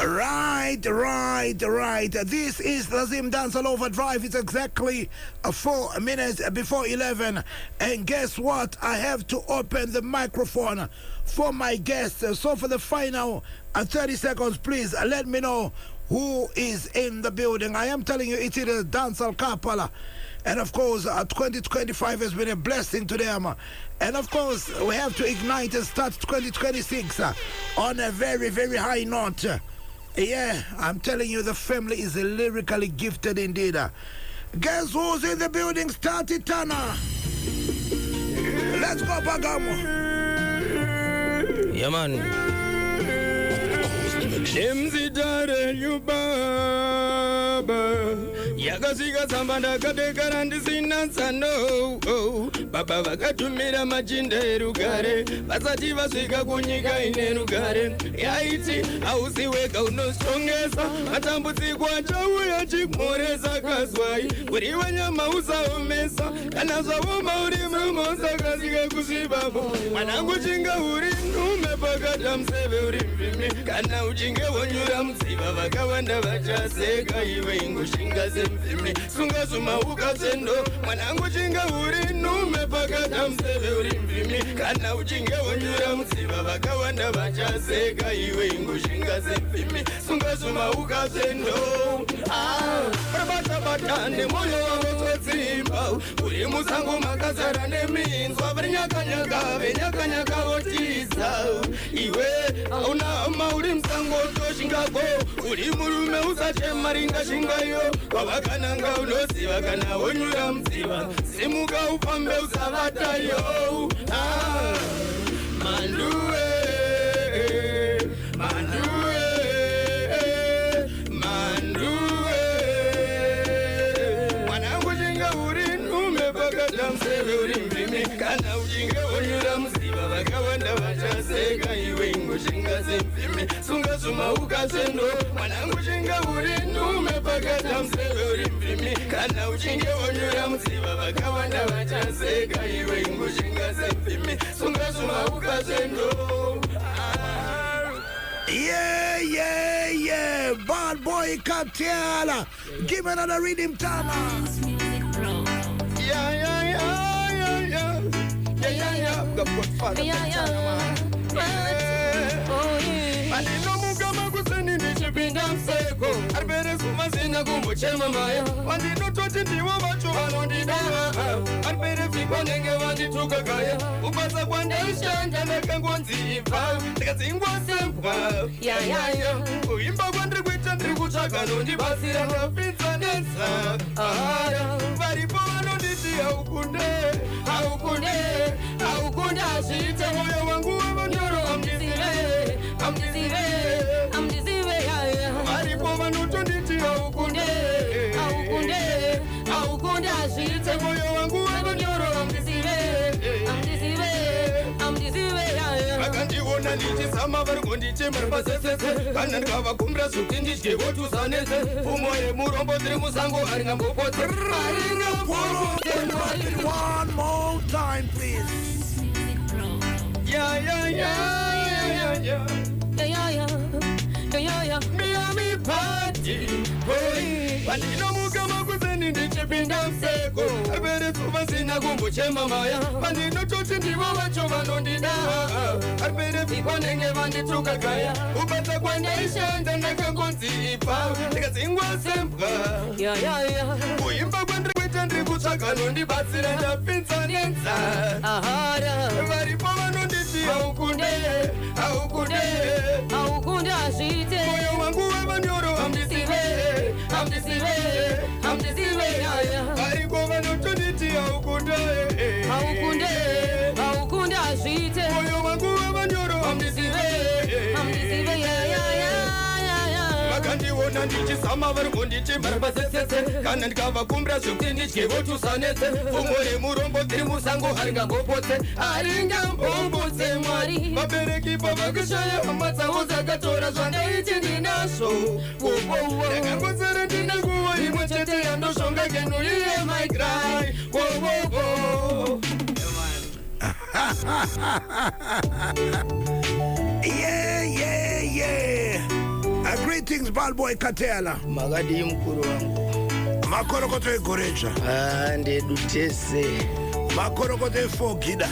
Right. This is the Zim Dancehall Overdrive. It's exactly 4 minutes before 11. And guess what? I have to open the microphone for my guests. So for the final 30 seconds, please let me know who is in the building. I am telling you, it is a dancehall couple. And of course, 2025 has been a blessing to them. And of course, we have to ignite and start 2026 on a very, very high note. Yeah, I'm telling you, the family is lyrically gifted indeed. Guess who's in the building? Start it, Tana. Let's go, Bagamo. Yeah, man. Shemzidare you baba yakasika sambanda kadekara ndisina sano baba vakatumira majinda erugare vasati vasvika kunyika ine rugare yaiti hausiweka unosongesa matambudziko achauya chimhoresa kazwai uri wanyama usaomesa kana zvavoma uri murume usakasika kusvibamo mwanangu chinga uri nhume pakata museve uri mvimi kana uchinge wonyura mudziva vakawanda vachaseka iwe ingoshinga semvimi sunga zvumauka zvendo mwanangu chinga uri nhume pakata museve uri mvimi kana uchinge wonyura mudziva vakawanda vachaseka iwe ingoshinga semvimi sunga zvumauka zvendo bata nemoyo wavo twedzimba uri musango makazara neminzwa varinyakanyaka venyakanyaka votiza iwe hauna hama uri musango toshingako uri murume usachemaringa shingayo wavakananga unoziva kana wonyura mudziva simuka ufambe usavatayo manduwe mseve uri mvimi kana uchinge wonyura muziva vakawanda vachaseka iwe ingoshinga semvimi sunga zvumauka sendo mwanangu chinga uri nhume pakata museve uri mvimi kana uchinge wonyura muziva vakawanda vachaseka iwe ingoshinga semvimi sunga zvumauka sendo Yeah. Bad boy Cartel. Give me another rhythm, Tama. Andinomuka makuseni ndichipinda mseko aripere sumazina kumbochema maya vandinototi ndivo vacho vanondida aripere fikwa nenge vandituka kaya ubasa kwandaishanja ndakangonzibva ndikadzingwa sembwa kuimba kwandiri kuita ndiri kutsvaga nondibasira ndapinza nenza varipo vanonditi haukunde azviite moyo wangu wavanyoro amdizive varipo vanotonditi haukunde azviite moyo wangu wavanyoro vakandiona ndichizama vari kondichemera sesese kana ndikavakumbira zvokuti ndidyevotusanese pfumo yemurombo dziri musango haringambopotse One more time, please. Miami party, vandinomuka makuseni ndichipinda mseko aripere pfuma sina kumbochema maya vandinototi ndivo vacho vanondida aripere pfiko nenge vandituka kaya ubasa kwandaishanda ndakangonzipa ndikadzingwa sembwa kuimba kwandiri kuita ndiri kutsvaga nondibatsira ndapinza nenza varipo vanonditi haukunde azviite moyo wangu wavanyoro hamdisive variko vanotonditi haukunde azviite moyo wangu wavanyoro hamdisive vakandiona ndichizama vari kondichemera sesese kana ndikavakumbira zvokuti ndidyevotusanese pfumo remurombo dziri musango haringambopotse mwari vabereki pavakushaya hama dzavo dzakatora zvandaiti ndinazvo ndakangosara ndina nguva imwe chete yandoshonga genuiye migrai Yeah. Greetings, bad boy Katela. Makadi mkuru wangu. Makorokoto egorecha. Ndedu tese. Makorokoto efogida.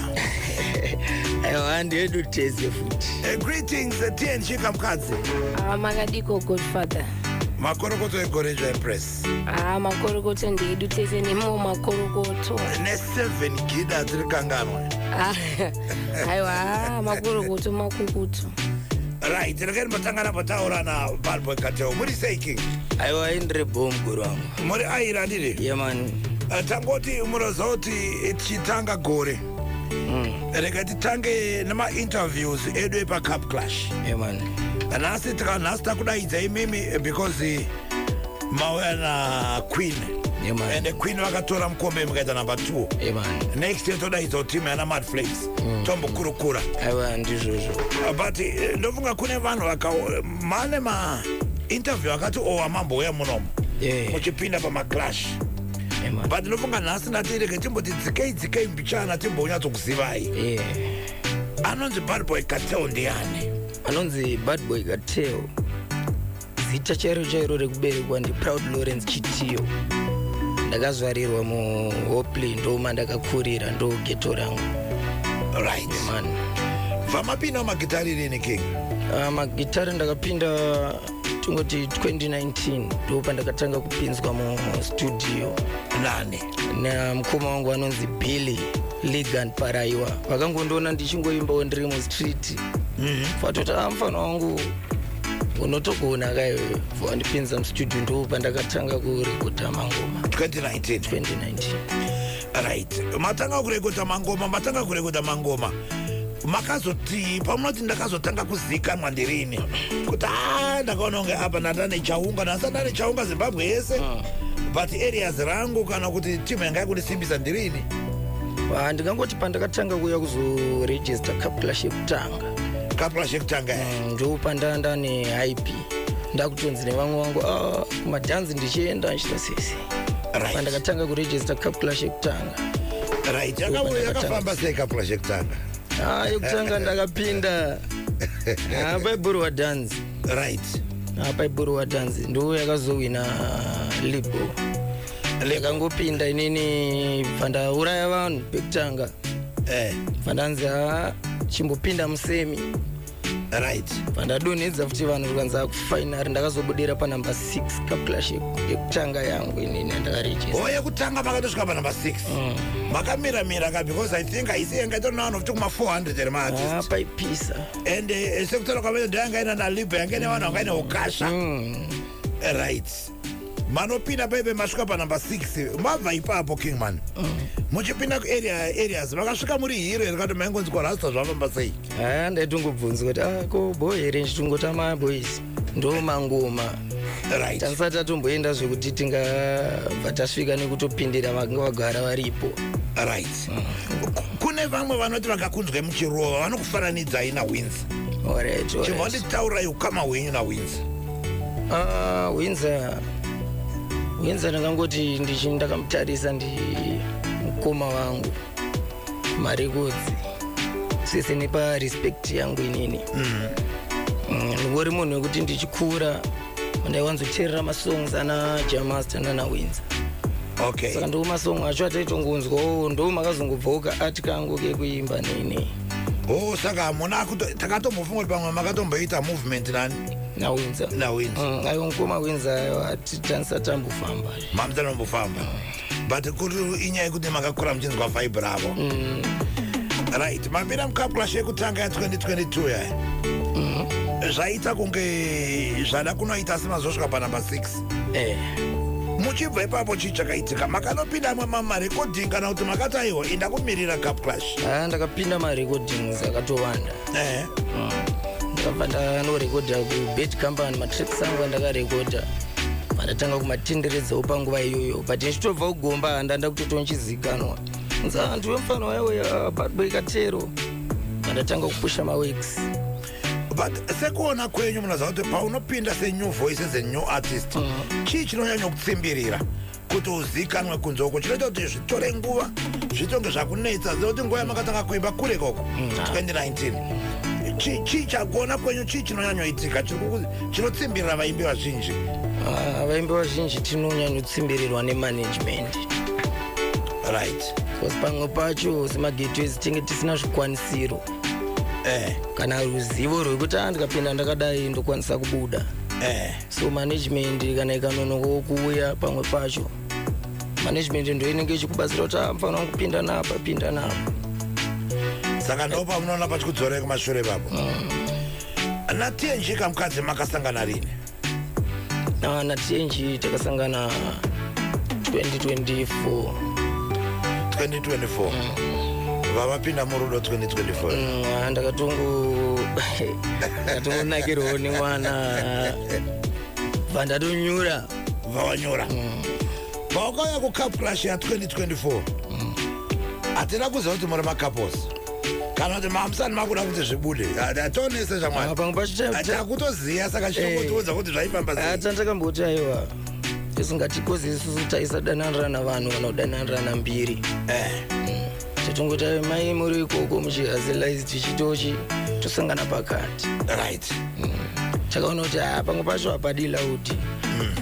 Ndedu tese futi. Greetings, TN Chika Mkazi. Makadiko Godfather. Makorokoto egorecha Empress. Makorokoto ndedu tese ni mo makorokoto. Ne 7 gida zirikanganwa. Aiwa, makorokoto makukuto. Right, again matangana pataura na bad boy Katela. Muri say king. Aiwa indre bom guru wangu. Muri aira ndiri. Yeah man. Tangoti umurozoti chitanga gore. Rega titange nama interviews edwe pa Cup Clash. Yeah man. Nasi takudaidza imimi because mauya na Queen. Yeah man. And the Queen vakatora mukombe mukaita number 2. Yeah man. Next year todaidza team yana Mad Flakes. Tombo kurukura. Aiwa ndizvozvo. But ndofunga kune vanhu mane ma interview akati mamboya munomo. Yeah. Muchipinda pa maclash. Yeah man. But ndofunga nhasi natireke timboti dzikei mbichana timbonyatsokusivai. Yeah. Anonzi Bad Boy Katela ndiani? Anonzi Bad Boy Katela. Zita chairo rekuberekwa ndi Proud Lawrence Chitiyo. Ndakazvarirwa mu Hopley ndoma ndakakurira ndo ghetto rangu. Right man. Vamapinda magitari rini king? Magitari ndakapinda tungoti 2019 ndo pandakatanga kupinzwa mu studio. Nani? Na mkoma wangu anonzi Billy Ligan Paraiwa. Vakangondiona ndichingoimbawo ndiri mu street. Fatota mfano wangu unotogona kayo vandipinza mustudio ndo pandakatanga kurekota mangoma 2019. Right. Matanga kurekota mangoma. Makazoti pamunoti ndakazotanga kuzikanwa ndirini kuti ndakaona kunge apa ndane chaunga nasandane chaunga Zimbabwe yese. But areas rangu kana kuti timu yanga yakundisimbisa ndirini. Ndingangoti pandakatanga kuya kuzoregister Cup Clash yekutanga. Cup Clash yekutanga ndo pandanda neIP ndakutonzi nevamwe vangu kumadhanzi ndichienda nchitasese. Right. Pandakatanga kuregister Cup Clash yekutanga. Right. Yakafamba sei Cup Clash yekutanga? Yekutanga ndakapinda paiburwa dhanzi. Right. Paiburwa dhanzi ndo yakazowina libo. Yakangopinda inini pandauraya vanhu pekutanga. Pandanzi chimbopinda musemi. Right. Pandadonedza futi vanhu vakanza kufinal ndakazobudira pa number 6 Cup Clash yekutanga yangu inini ndakaregister. Yekutanga makatosvika pa number 6. Makamira ka because I think I see ngaito nano futi kuma 400 ere artist. Paipisa. And sekutara kwamene ndanga ina na libo yangene vanhu vangaine ukasha. Right. Manopinda bebe masvika pa number 6. Mabva ipapo king man. Muchipinda ku areas vakasvika muri hero rikati mangonzi kwa rasta zvafamba sei? Ndaitongobvunza kuti ko boy range tungotama boys ndo mangoma. Right. Tansata tomboenda zvekuti tingabva tasvika nekutopindira vagara varipo. Right. Kune vamwe vanoti vakakunzwe muchirova vanokufananidzai naWindsor. Alright. Chimbonditaurai ukama hwenyu naWindsor. Windsor ndakangoti ndakamutarisa ndi mukoma wangu marekodzi sese nepa respect yangu inini. Ngori munhu wekuti ndichikura ndaiwanzoteerera masongs ana Jamaster nana Windsor. Okay. Saka ndo masong acho ataitongonzwa ndo makazongobvoka ati kangu kekuimba nini. Saka muna takatombofungwa kuti pamwe makatomboita movement nani? naWindsor. Ayo mukoma Windsor ati tansatambofamba. Mamutanombofamba. But kuti inyaya yekuti makakura muchinzwa vibe ravo. Right. Mapinda muCup Clash yekutanga ya 2022 yaya. Zvaita kunge zvada kunoita semazosvika pa number 6. Muchibva ipapo chii chakaitika? Makanopinda amwe marecording kana kuti makati aiwa inda kumirira Cup Clash? Ndakapinda marecordings akatowanda. Ndakabva ndanorekodha kuBet Company matracks angu andakarekodha. Ndatanga kumatenderedzawo panguva iyoyo. But ndichitobva kugomba handanda kutotonchizikanwa. Nzantu wemfano yawo Bad Boy Katela. Ndatanga kupusha maweeks. But sekuona kwenyu munoziva kuti paunopinda senew voice as a new artist chii chinonyanya kutsimbirira kuti uzikanwe kunze uko chinoita kuti zvitore nguva zvitonge zvakunetsa zekuti nguva yamakatanga kuimba kure koko 2019 chii chagona kwenyu chii chinonyanyoitika chinotsimbirira vaimbi vazhinji? Vaimbi vazhinji tinonyanyotsimbirirwa nemanagement. Right. Because pamwe pacho semagatways tinge tisina zvikwanisiro kana ruzivo rwekuti ndikapinda ndakadai ndokwanisa kubuda. So management kana ikanonoka kuuya pamwe pacho management ndo inenge ichikubatsira kuti mfana wangu pinda napa. Saka ndo pamunoona pachikudzorera kumashure papo. Natienji kamukadzi makasangana rini? Natienji takasangana 2024. Vavapinda murudo 2024. Ndakatongonakirwawo nemwana vandatonyura. Vawanyura. Vakauya kuCup Clash ya 2024. Hatina kuziva kuti muri macouples. Kana kuti mamusani makuda kuti zvibude. Atonese chamwana. Pamwe pacho takutoziya saka chinokutoudza kuti zvaifamba sei. Tandakamboti aiwa tisingatikozisi isusu taisa dananirana vanhu kana kudananirana mbiri. Tongoti mai muri ikoko muchihazilaizi tichitochi tosangana pakati. Right. Takaona kuti pamwe pacho hapadi laudi.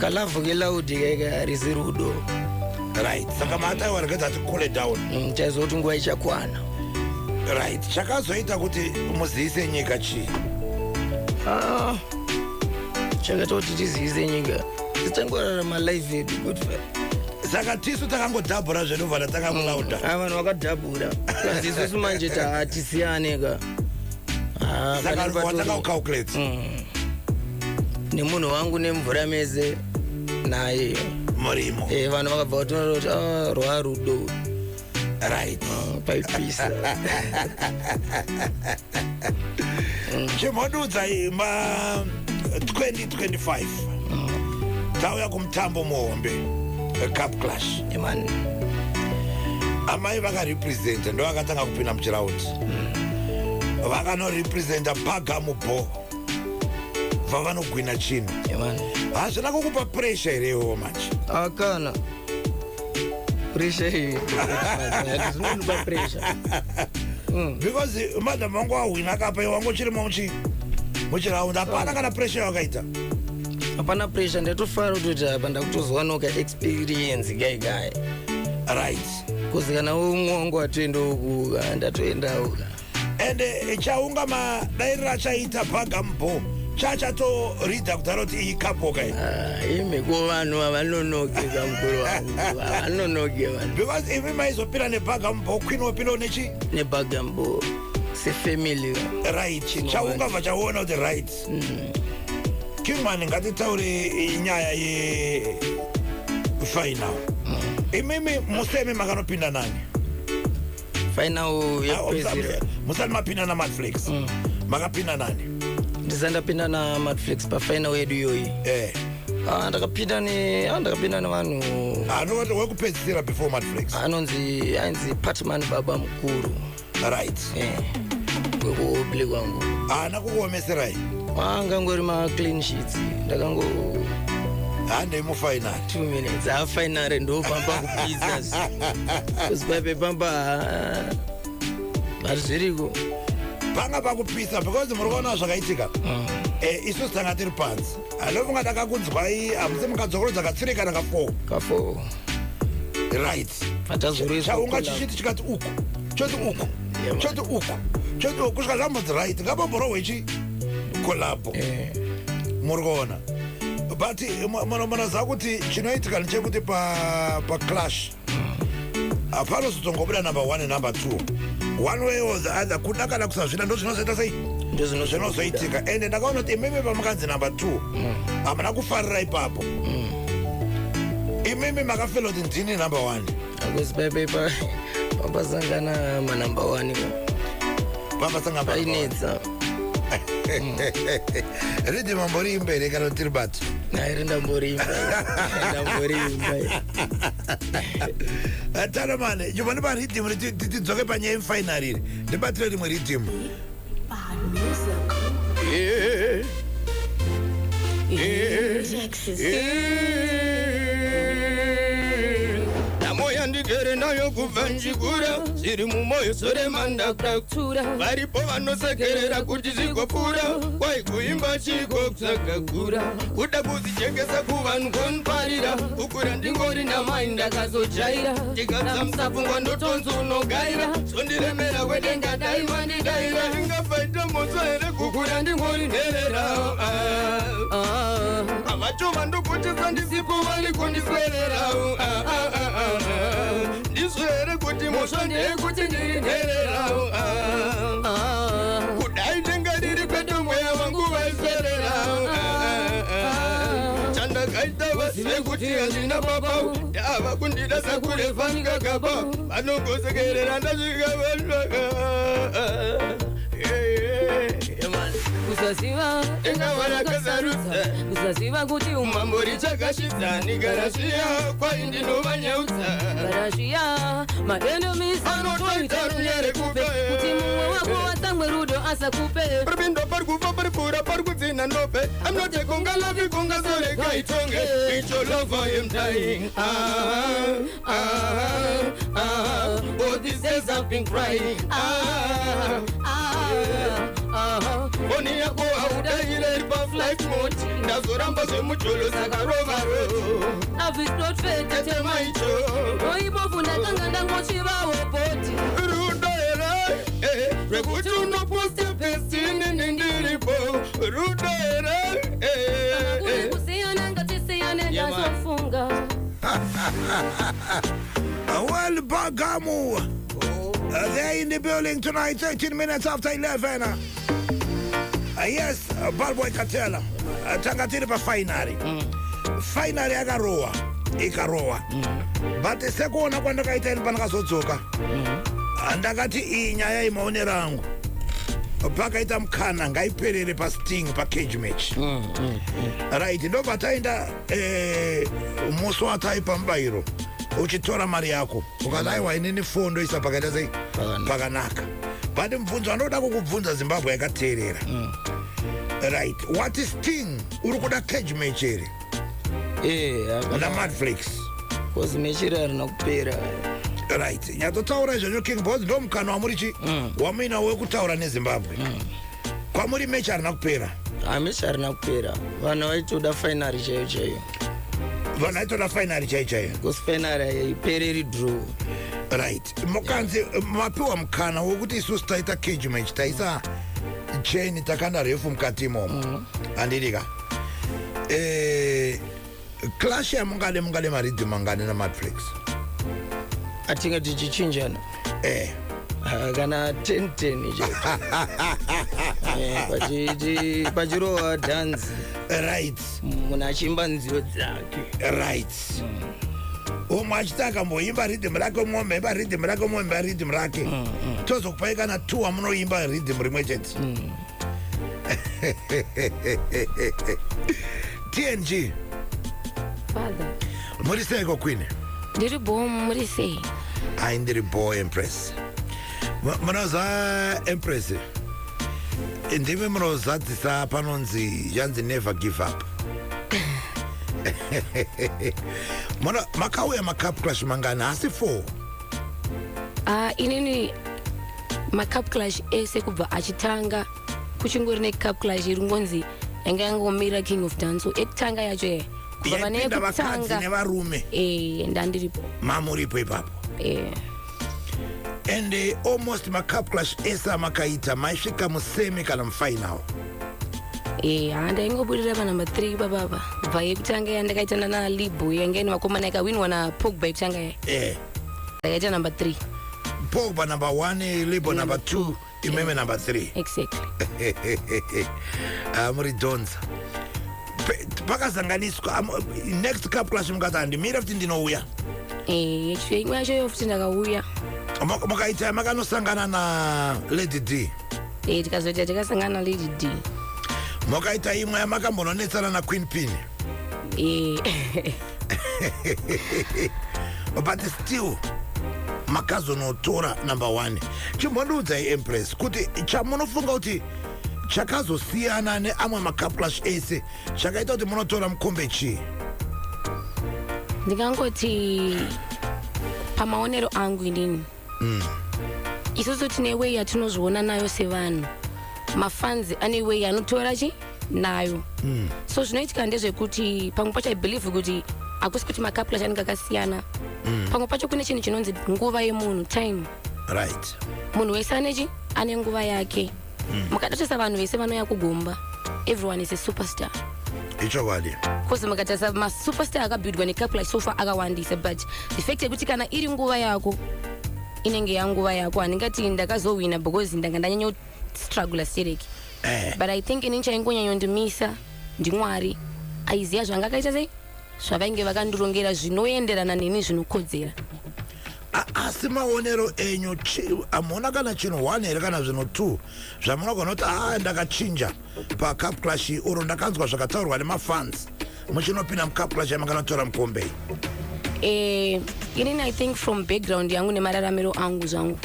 Kalavhu kelaudi kaika harisi rudo. Right. Saka mataiwa reketa ati cool it down. Chaizo kuti nguva ichakwana. Right. Chakazoita kuti muziise nyika chii? Chakaita kuti tiziise nyika titangorarama life yedu good for. Saka tisu takangodhabhura zvedu vana takamulauda. Vanhu vakadhabhura. Kasi isusu manje tisiyane ka. Saka watakakucalculate. Nemunhu wangu nemvura meze naye murimo. Vanhu vakabva kutoona kuti rwa rudo. Right. Paipisa. Chimhodudza ima 2025. Tauya kumutambo muhombe. Cup Clash. Man. Amai vakarepresenta ndo vakatanga kupinda muchiraundi. Vakanorepresenta Pagamubo. Vavanogwina chini. Hazvina kukupa pressure irewo manje? Akana. Pressure iyi. Zvinokupa pressure. Because madam wangu wawina kapa wangu chirimo muchiraundi. Hapana kana pressure wakaita? Hapana pressure, ndetofara kuti apa ndakutozowanoka experience gai. Right. Kuzi kana umwe wangu atoenda uku ndatoendawo. And chaunga madairira chaita Pagambo chachatorida kudaro kuti iyi kapo kai. Imeko vanhu havanonoke mukuru wangu. Havanonoke vanhu. Because imi maizopinda nePagambo Queen wopinda nechi? nePagambo sefamily. Right. Chaunga vachaona kuti right. Kingman ngatitaure nyaya ye final. Imimi museme makanopinda nani? Final yepezira. Musani mapinda na Madflix. Makapinda nani? Ndisandapinda na Madflix pa final yedu yoyi. Ndakapinda na vanhu. Anoti wekupedzisira before Madflix. Ainzi Patman baba mukuru. Right. Kwekuobli kwangu. Nakukuomeserai? Ngangori ma clean sheets. Ndakango hande mufinal 2 minutes final ndo pamba kupizza. Kuzibabe pamba baziriko. Panga pakupisa because murikona zvakaitika. Isu tanga tiri pansi. Alofu ngatakakunzwai hamuse mukadzokoro dzakatsirika naka 4. Right. Chaunga chichiti chikati uku. Choti uku. Choti uku. Choti uku. Kusvika zvambodzi right. Ngapamborohwe ichi kolabo. Murikona. But munoziva kuti chinoitika ndechekuti pa Clash panozotongobuda number 1 and number 2. One way or the other kuda kana kusazvida ndo zvinozoita sei? Zvinozoitika. Ende ndakaona kuti imimi pamukanzi number 2 hamuna kufarira ipapo. Imimi makafela kuti ndini number 1. Akuzibabe papasangana ma number 1 papasangana painetsa. Ridi mambori imbere kana tiri batu. Rinda mbori imba. Atara mane, jumani ba rhythm tidzoke panyaya final iri. Ndibatire rimwe rhythm. Namoya ndigere nayo kubva nchikura zviri mumwoyo sore mandakakura varipo vanosekerera kuti zvigopfuura kwai kuimba chiko zvakakura kuda kuzvijengesa kuvanhu konparira kukura ndingori namai ndakazojaira ndikadzamsapfungwa ndotonzi unogaira zondiremera kwedenga daimandidaira ingafaita motso here kukura ndingori nherera avatova ndokutisa ndisipo vari kundiswerera ndizvo here kuti mosva ndeyekuti ndiri nherera kudai denga riri kwedo mweya wangu vaiswerera chandakaita vasive kuti handina papau ndava kundida sakurefangakapa vanongosekerera ndasvika kusaziva engavarakazarudza kusaziva kuti umambori chakashidza nigarasviya kwai ndinovanyaudza garasviya anotoita runyere kupe kuti mumwe wako watsamwe rudo asakupe paripindo pari kufa pari kura pari kudzina ndope amnotekunga lovi kunga zoreka itonge icho love I am dying all these days I've been crying Oni yako haudaire pa-flight mode ndazoramba zvemucholo saka rovaro Love is not fair tetema icho oibofu ndakanga ndangochivawo boti rudo here rekuti unoposte pesini nindiripo rudo here kusiyana ngatisiyane ndazofunga Well, Bagamu, they're in the building tonight, 13 minutes after 11. Yes, Balboy Katela, Tangatiri pa finali. Finali akaroa, ikaroa. But sekuona kwanda kaita ili panakazodzoka. Andakati inyaya imaone rangu. Pakaita mkana ngaiperere pa Sting pa cage match. Right, ndo bataenda muso ataipa mbairo. Uchitora mari yako ukadaiwa inini fondo isa pakaita sei pakanaka but mvunzo anoda kukubvunza Zimbabwe yakateerera right what is Sting uri kuda cage match here na Netflix kozi mechiri arina kupera right nyatotaura izvozvo King Boss ndo mukana wamurichi wamina wekutaura neZimbabwe kwamuri mechi arina kupera mechi arina kupera vanhu vaitoda finari chaiyo chaiyo vanhu vaitoda finari chaiyo chaiyo kosi finari haipereri draw right mokanzi mapiwa mukana wekuti isusu taita cage match taisa cheni takanda refu mukati imomo handidika clash yamungade maridhi mangane naMatflix atinga tichichinjana kana 10 pachirowa dhanzi right munhu achimba nziyo dzake right umwe achiti akamboimba rhythm rake umwe memba rhythm rake umwe memba rhythm rake tozokupai kana 2 wamunoimba rhythm rimwe chete TNG father muri seiko Queen ndiri bomu muri sei ai ndiri boy Empress munoza Empress ndimi munozadzisa panonzi yanzi never give up makauya macup clash mangani asi 4 inini macup clash ese kubva achitanga kuchingori necup clash iri ngonzi yanga yangomira King of Dance ekutanga yacho kubva pane yekutanga nevarume ndandiripo mamuripo ipapo and almost macup clash esa makaita maisvika musemi kana mufinal ndaingobudirira panumber 3 bababa kubva yekutanga yandakaitana nalibo yanga ine vakomana yakawinwa naPogba yekutanga ndakaita number 3 Pogba number 1 Libo number 2 imeme number 3 exactly muri donza pakazanganiswa next cup clash mukati handimira futi ndinouya imwe yacho yo futi ndakauya mukaita makanosangana na Lady D tikazoita tikasangana na Lady D mukaita imwe yamakambononetsana na Queen Pin but still makazonotora number 1 chimbondiudzai Empress kuti chamunofunga kuti chakazosiyana neamwe macup clash ese chakaita kuti munotora mukombe chii ndingangoti pamaonero angu inini isusu tine way yatinozviona nayo sevanhu mafans ane way anotora nayo so zvinoitika ndezvekuti pamwe pacho I believe kuti akusi kuti makapulash anenge akasiyana pamwe pacho kune chinhu chinonzi nguva yemunhu time right munhu wese ane nguva yake mukatarisa vanhu vese vanouya kugomba everyone is a superstar ichokwadi because mukatarisa masuperstar akabuildwa nekapulash so far akawandisa but the fact yekuti kana iri nguva yako inenge yanguva yako handingati ndakazowina because ndanga ndanyanya struggle sereki but I think inini chaingonyanyondimisa ndiMwari aiziya zvanga akaita sei zvavainge vakandirongera zvinoenderana neni zvinokodzera asi maonero enyu amuna kana chinhu 1 here kana zvino 2 zvamunogona kuti ndakachinja pacup clash uro ndakanzwa zvakataurwa nemafans muchinopinda mucup clash yamanganotora mukombe inini I think from background yangu nemararamiro angu zvangu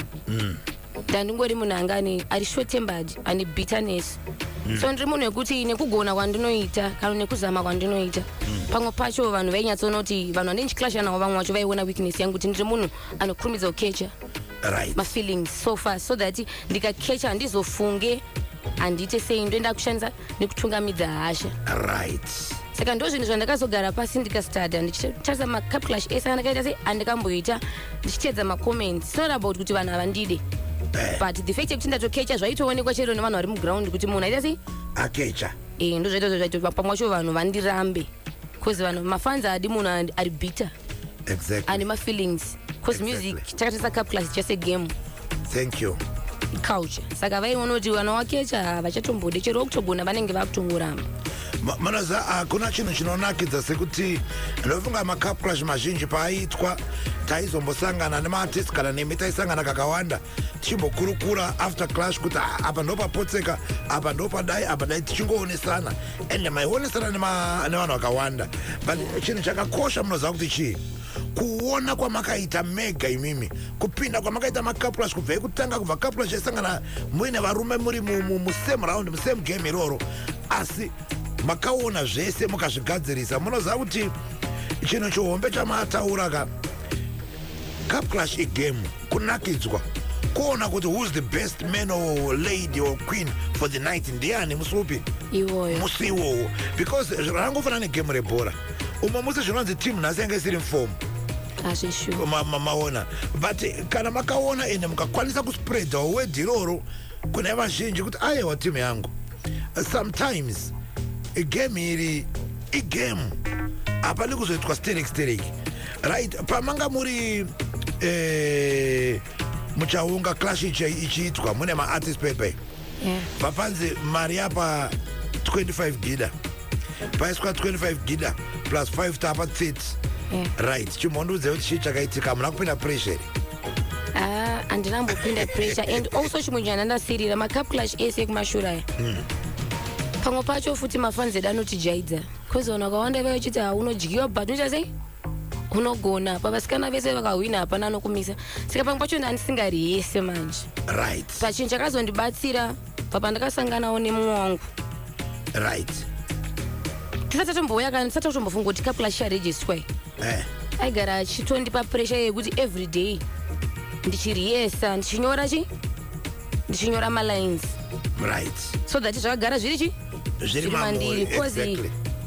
ndandingori munhu anga ari short tempered ane bitterness so ndiri munhu wekuti nekugona kwandinoita kana nekuzama kwandinoita pamwe pacho vanhu vainyatsonoti vanhu vandinchiclasha navo vamwe vacho vaiona weakness yangu kuti ndiri munhu anokurumidza kukecha mafeelings so far so that ndikakecha handizofunge handite sei ndoenda kushandisa nekutungamidza hasha saka ndo zvinhu zvandakazogara pasi ndikastada ndichitarisa macup clash ese andakaita sei andikamboita ndichiteedza macomments not about kuti vanhu havandide but the fact yekuti ndatokecha zvaitoonekwa chero nevanhu vari muground kuti munhu aita sei akecha ndozvaito pamwe vacho vanhu vandirambe because vanhu mafans adi munhu ari bitter ane mafeelings because music takatarisa cup clash just a game thank you culture saka vaiona kuti vana wakecha havachatombode chero kutogona vanenge vakutongoramba manaza hakuna chinhu chinonakidza sekuti ndofunga macup clash mazhinji paaitwa taizombosangana nemaartist kana nemi taisangana kakawanda tichimbokurukura after clash kuti apa ndopapotseka apa ndopadai apa dai tichingoonesana ende maionesana nevanhu vakawanda but chinhu chakakosha munoziva kuti chii kuona kwamakaita mega imimi kupinda kwamakaita macup clash kubva ikutanga kubva cup clash yaisangana muine varume muri musame round musame game iroro asi makaona zvese mukazvigadzirisa munoziva kuti chinhu chihombe chamataura ka cup clash igame kunakidzwa kuona kuti who's the best man or lady or queen for the night ndiani musupi musi iwowo because rangofanana negame rebhora umwe musi zvinonzi team nhasi yange isiri mufomu maona but kana makaona ende mukakwanisa kuspreadawo wedhi iroro kune vazhinji kuti aiwa team yangu sometimes igame iri igame hapadi kuzoitwa stereki right pamanga muri muchaunga clash ichiitwa mune maartist pepe papanzi mari yapa 25 gida paiswa 25 gida plus 5 tapa 30 right chimhondudze kuti chii chakaitika muna kupinda pressure handinambopinda pressure and also chimwe chandandasirira macup clash ese ekumashure pamwe pacho futi mafans edu anotijaidza bcause vanhu vakawanda vaichiti haunodyiwa but unoita sei unogona pavasikana vese vakahwina hapana anokumisa saka pamwe pacho ndandisingari yese manje right but chinhu chakazondibetsera papandakasanganawo nemumwe wangu right tisati tombouya kana tisati totombofunga kuti cup clash yarejistwa aigara achitondipa pressure yekuti every day ndichiriyesa ndichinyora malines right so that zvakagara zviri mandiri because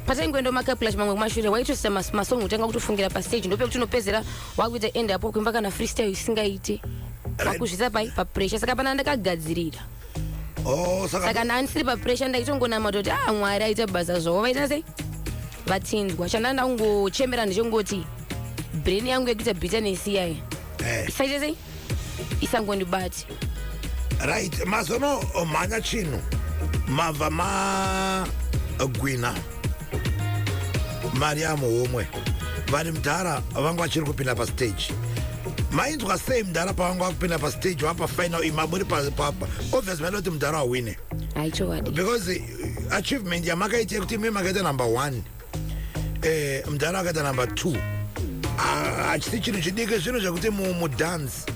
pataingoenda macup clash mamwe kumashure waitosisa masong utanga kutofungira pastage ndopekuti unopedzera wakuita end apo kuimba kana freestyle isingaite wakuzvisa papressure saka pana ndakagadzirira saka ndandisiri papressure ndaitongonama toti Mwari aita basa zvavo vaita sei vatsinzwa chandanda kungochemera ndichongoti brain yangu yekuita bitterness iyaya isaite sei isangondibati right mazono mhanya chinhu mabva magwina Mariamu homwe vari mudhara vangu vachiri kupinda pastage mainzwa sei mudhara pavanga vakupinda pastage vapa final imaburi obviously maida kuti mudhara wawine because achievement yamakaita yekuti imi makaita number 1 mudhara akaita number 2 achisi chinhu chidiki zvinhu zvekuti mudance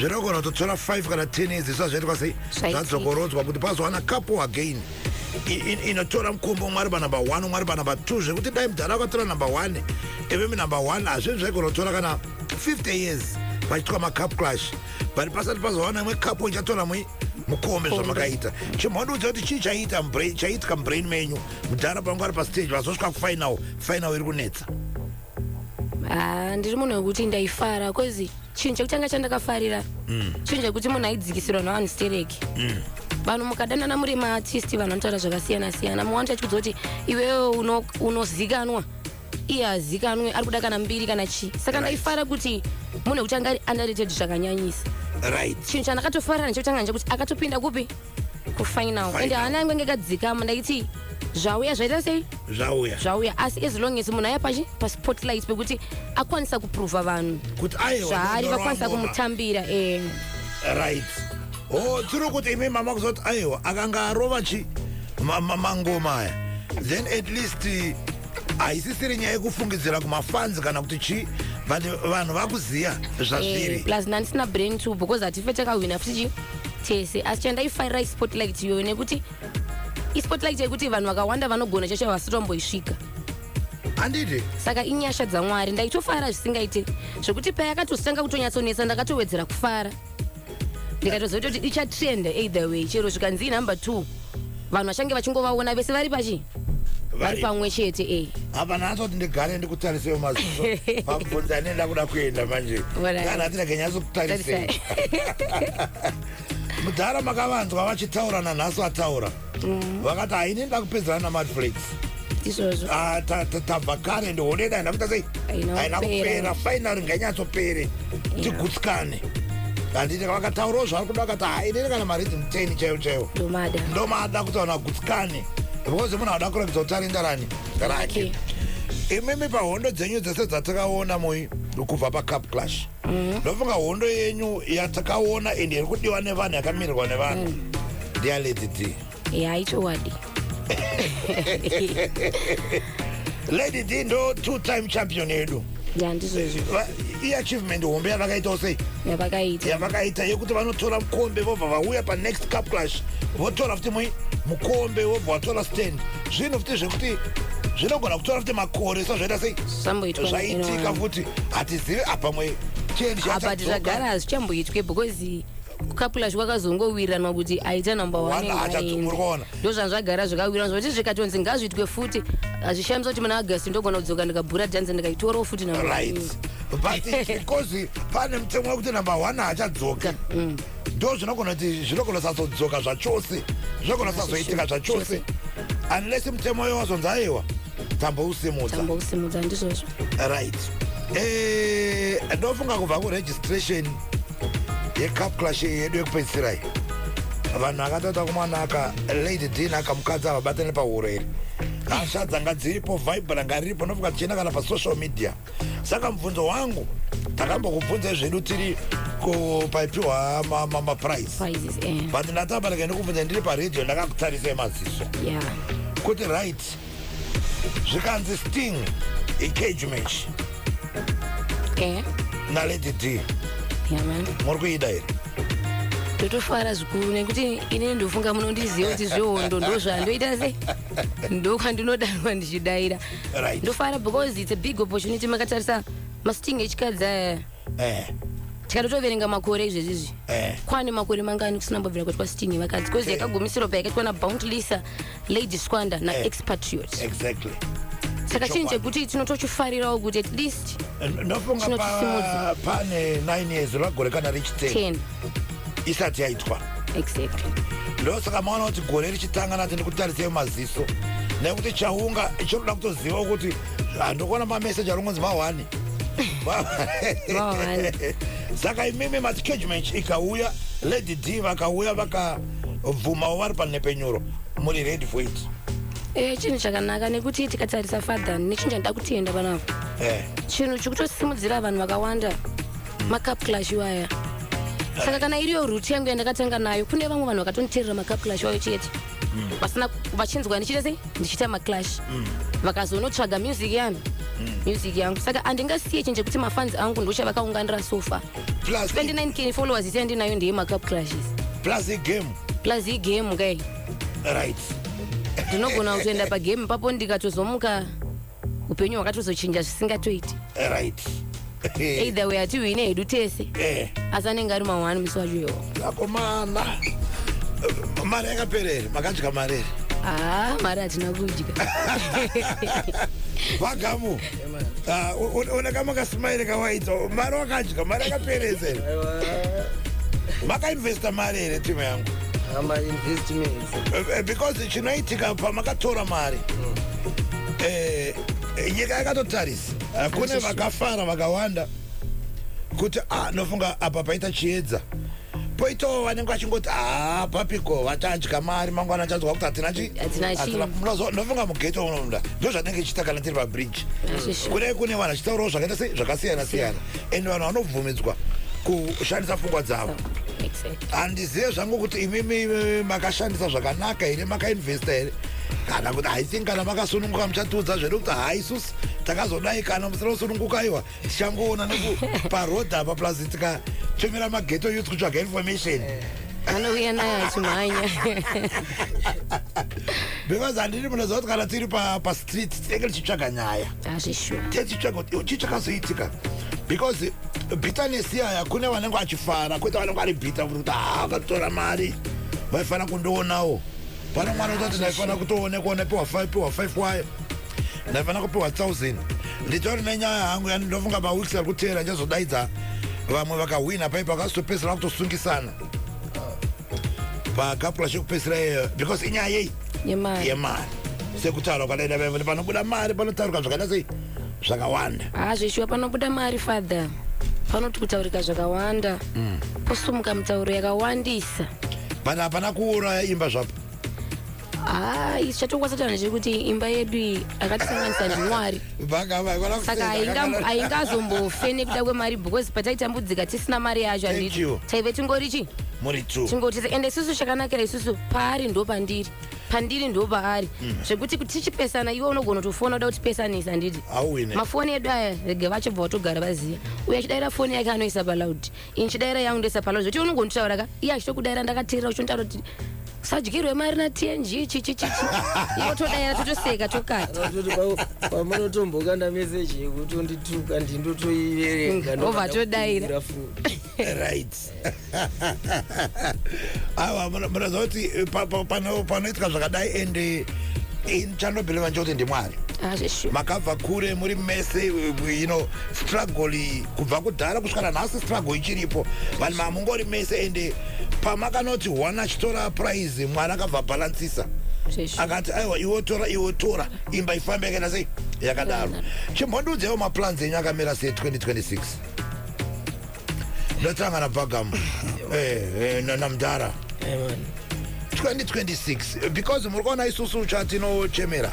zvinogona kutotora 5 kana 10 years zvisva zvaitwa sei zvadzokorodzwa kuti pazowana couple again inotora mukombo umwe ari panumber 1 umwe ari panumber 2 zvekuti dai mudhara akatora number 1 ivemi number 1 hazvinhu zvaikunotora kana 50 years pachitwa macup clash but pasati pazowana imwe cup ichatora mukombe zvamakaita chimhondoudza kuti chii chaiitika mubrain menyu mudhara pangu ari pastage vazosvika kufinal iri kunetsa. Ndiri munhu wekuti ndaifara kozi chinhu chekutanga chandakafarira chinhu chekuti munhu aidzikisirwa navanhu stereki vanhu mukadanana muri maartisti vanhu vanotaura zvakasiyana siyana mumwe wanoita chikudza kuti iwewe unozikanwa iye hazikanwe ari kuda kana mbiri kana chii saka ndaifara kuti munhu wekuti anga ari underrated zvakanyanyisa. Chinhu chandakatofarira nechekutanga nechekuti akatopinda kupi kufinal ende haana yange akadzikama ndaiti zvauya zvaita sei zvauya asi as long as munhu aya paspotlight pekuti akwanisa kuprova vanhu kuti zvaari vakwanisa kumutambira tiri kuti imi mama kuzoti aiwa akanga arova mangoma aya then at least haisisiri nyaya yekufungidzira kumafanzi kana kuti chii vanhu vakuziya zvazviri plus ndandisina brain too because hatife takahwina futi tese asi chandaifarira ispotlight iyoyo nekuti ispotlight yekuti vanhu vakawanda vanogona chacho vasitomboisvika handiti saka inyasha dzamwari ndaitofara zvisingaite zvokuti payakatotanga kutonyatsonetsa ndakatowedzera kufara ndikatoziva kuti ichatrenda either way chero zvikanzi number 2 vanhu vachange vachingovaona vese vari pachi vari pamwe chete hapana atoti ndigare ndikutarisei maziso pabvunza anenda kuda kuenda manje kana hatina kenyatsokutarisa mudhara makavanzwa vachitaura nanhasi ataura vakati haini nda kupedzerana namadflix tabva kare ndihone daenda kuita sei haina kupera fainari ngainyatsopere tigutsikane handiti vakataurawo zvari kuda vakati hainini kana maridhim 10 chaiwo ndomada kuti vanhu vagutsikane because munhu hauda kurakidza kuti arindarani rake imimi pahondo dzenyu dzese dzatakaona kubva pacup clash ndofunga hondo yenyu yatakaona ende iri kudiwa nevanhu yakamirirwa nevanhu ndeyalady D yaitowadi Lady D ndo 2-time champion yedu iachievement hombe yavakaitawo sei yavakaita yekuti vanotora mukombe vobva vauya panext cup clash votora futi mukombe vobva vatora stand zvinhu futi zvekuti zvinogona kutora futi makore sazvaita sei zvaitika futi hatizivi apamwe but zvagara hazvichamboitwe because kukapula kwakazongowiranwa kuti aita number 1 ndo zvanhu zvagara zvakawiranwa zvokuti zvikatonzi ngazviitwe futi hazvishamisa kuti muna agasti ndogona kudzoka ndikabhura dhanze ndikaitorawo futi but because pane mutemo wekuti number 1 haachadzoka ndo zvinogona kuti zvinogona sazodzoka zvachose zvinogona sazoitika zvachose unless mutemo uyo wazonzi aiwa tambousimudza ndizvozvo ndofunga kubva kuregistration yecup clash yedu yekupedzisirai vanhu vakatata kumanaka Lady D nakamukadzi avabatane pahureri hasha dzanga dziripo vibe ranga riripo ndofunga tichienda kana pasocial media saka mubvunzo wangu takambokubvunzai zvedu tiri paipiwa maprize but ndatabarika ndikubvunza ndiri paredio ndakakutarisai maziso kuti right zvikanzi Sting icage match naLady D muri kuida here ndotofara zvikuru nekuti inini ndofunga munondiziva kuti zvehondo ndo zvandoita sei ndokwandinodanwa ndichidaira ndofara because it's a big opportunity makatarisa masting echikadzi aya tikatotoverenga makore izvezvizvi kwane makore mangani kusina mbobvira kwatwa sting vakadzi because yakagumisiro pa yakaitwa naBounty Lisa, Lady Squander naExpatriot saka chinhu chekuti tinotochifarirawo kuti at least ndofunga pane 9 years ragore kana richi 10 isati yaitwa exactly ndosaka maona kuti gore richitanga nati ndikutarisei maziso nekuti chaunga chinoda kutoziva kuti handikuona mameseji aringonzi ma1 saka imimi mati cage match ikauya Lady D vakauya vakabvumawo vari panepenyuro muri ready for it chinhu chakanaka nekuti tikatarisa further nechinhu chandida kutenda vanavo chinhu chekutosimudzira vanhu vakawanda macup clash iwaya saka kana iriyo ruti yangu yandakatanga nayo kune vamwe vanhu vakatoniterera macup clash wayo chete vasina vachinzwa ndichita sei ndichita maclash vakazonotsvaga music yangu saka andingasiye chinhu chekuti mafans angu ndochavakaunganira sofa 29k followers isi yandinayo ndeye macup clashes plus igame kai right ndinogona kutoenda pagame papo ndikatozomuka upenyu hwakatozochinja zvisingatoiti. Right. Either way atiwine hedu tese asi anenge ari ma1 musi wacho iwo. Akomana mari yakaperera makadya mari ere? Mari hatina kudya. Vagamu unekama kasimaire kawaita mari wakadya mari yakapereza ere? Makainvesta mari ere timu yangu? Investments. Because chinoitika pamakatora mari nyika yakatotarisa kune vakafara vakawanda kuti nofunga apa paita chiedza poitawo vanenge vachingoti papiko vatadya mari mangwana achanzwa kuti hatinofunga mugeto unomuda ndo zvanenge ichiita kana tiri pabridge kune vanhu vachitaurawo zvakaita zvakasiyana siyana ende vanhu vanobvumidzwa kushandisa pfungwa dzavo. Handizive zvangu kuti imimi makashandisa zvakanaka here makainvesta here kana kuti haithink kana makasununguka muchatudza zvedu kuti haisusi takazodai kana musina kusununguka iwa tichangoona neparodha apa plus tikachomera mageto youth kutsvaga information anouya nayo achimhanya because handiri munoziva kuti kana tiri pastreet tinenge tichitsvaga nyaya tichitsvaga kuti chichakazoitika because bitterness yaya kune vanenge vachifara kwete vanenge vari bitter kuti akatora mari vaifana kundoonawo pana mwana utoti ndaifana kutoonekwa nepiwa 5 wayo ndaifana kupiwa 1000 nditori nenyaya hangu ndofunga maweeks ari kuteera ndichazodaidza vamwe vakahwina paipa vakazotopedzera kutosungisana pakapula chekupedzisira iyo because inyaya yei yemari sekutaura kwadaida vaivoti panobuda mari panotaurika zvakaita sei zvakawanda zvishuwa panobuda mari father panoti kutaurika zvakawanda posumuka mitauro yakawandisa pana hapana kuuraya imba zvapo chatokwasatanha chekuti imba yedu akatisanganisa ndimwari saka haingazombofe nekuda kwemari because pataitambudzika tisina mari yacho handiti taive tingori tingotisa ende isusu chakanakira isusu paari ndo pandiri ndo paari zvekuti kuti tichipesana iwe unogona kutofona uda kutipesanisa handiti mafoni edu aya rege vachobva vatogara vaziva uye achidayira foni yake anoisa palaudi ini chidayira yangu ndoisa palaudi zvoti unogonditaura ka iye achitokudayira ndakateerera uchontaura kuti sadyirwe mari na TNG chichichichi iwo todayira totoseka tokati pamunotomboka na message yekuti undituka ndindotoiverenga ndobva todayira right muraziva kuti panoitika zvakadai ende chandobheliva nchekuti ndimwari makabva kure muri mese struggle kubva kudhara kusvika nhasi struggle ichiripo vanhu mamungori mese ende pamakanoti one achitora prize mwana akabva bhalansisa akati aiwa iwo tora imba ifambe yakaita sei yakadaro chimbondiudzewo maplans enyu akamira sei 2026 ndotanga nabhagamu namdara 2026 because muri kuona isusu chatinochemera